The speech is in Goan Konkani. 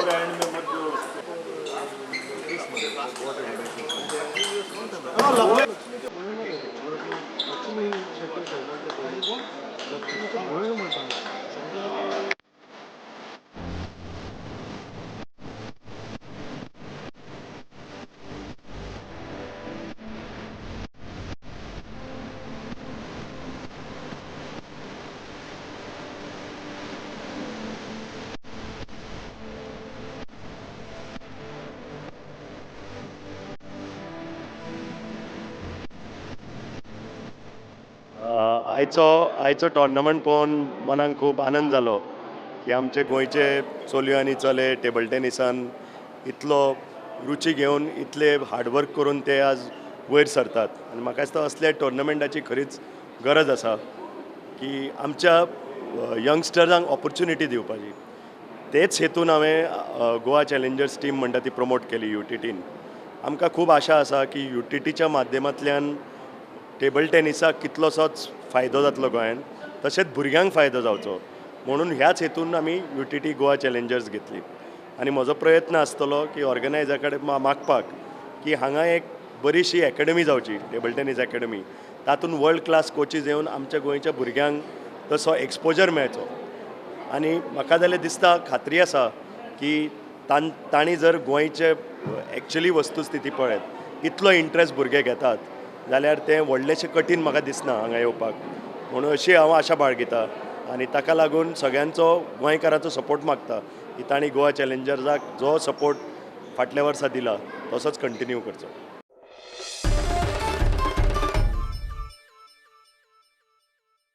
एंड में मत जो। आयचो टोर्नामेंट पळोवन मनाक खूब आनंद जालो की आमचे गोंयचे चलयो आनी चले टेबल टेनिसान इतलो रुची घेवन इतले हार्डवर्क करून ते आज वयर सरतात आनी म्हाका दिसता असल्या टोर्नामेंटाची खरीच गरज आसा की आमच्या यंगस्टर्सांक ऑपॉर्च्युनिटी दिवपाची। तेच हेतून हांवें गोवा चॅलेंजर्स टीम म्हणटा ती प्रमोट केली यूटीटीन। आमकां खूब आशा आसा की यूटीटीच्या माध्यमांतल्यान टेबल टेनिसाक कितलोसोच फायदो जातलो गोंयान, तशेंच भुरग्यांक फायदो जावचो म्हणून ह्याच हेतून आमी यूटीटी गोवा चॅलेंजर्स घेतली। आनी म्हजो प्रयत्न आसतलो की ऑर्गनायझरा कडेन मागपाक की हांगा एक बरीशी एकेडमी जावची, टेबल टेनीस एकेडमी, तातूंत वर्ल्ड क्लास कोचीज येवन आमच्या गोंयच्या भुरग्यांक तसो एक्सपोजर मेळचो। आनी म्हाका जाल्यार दिसता, खात्री आसा की तांणी जर गोंयचे एक्चुअली वस्तुस्थिती पळयत इतलो इंट्रस्ट भुरगे घेतात जाल्यार तें व्हडलेशें कठीण म्हाका दिसना हांगा येवपाक, म्हणून अशी हांव आशा बाळगिता आनी ताका लागून सगळ्यांचो गोंयकारांचो सपोर्ट मागता की तांणी गोवा चॅलेंजर्साक जो सपोर्ट फाटल्या वर्सा दिला तसोच कंटिन्यू करचो।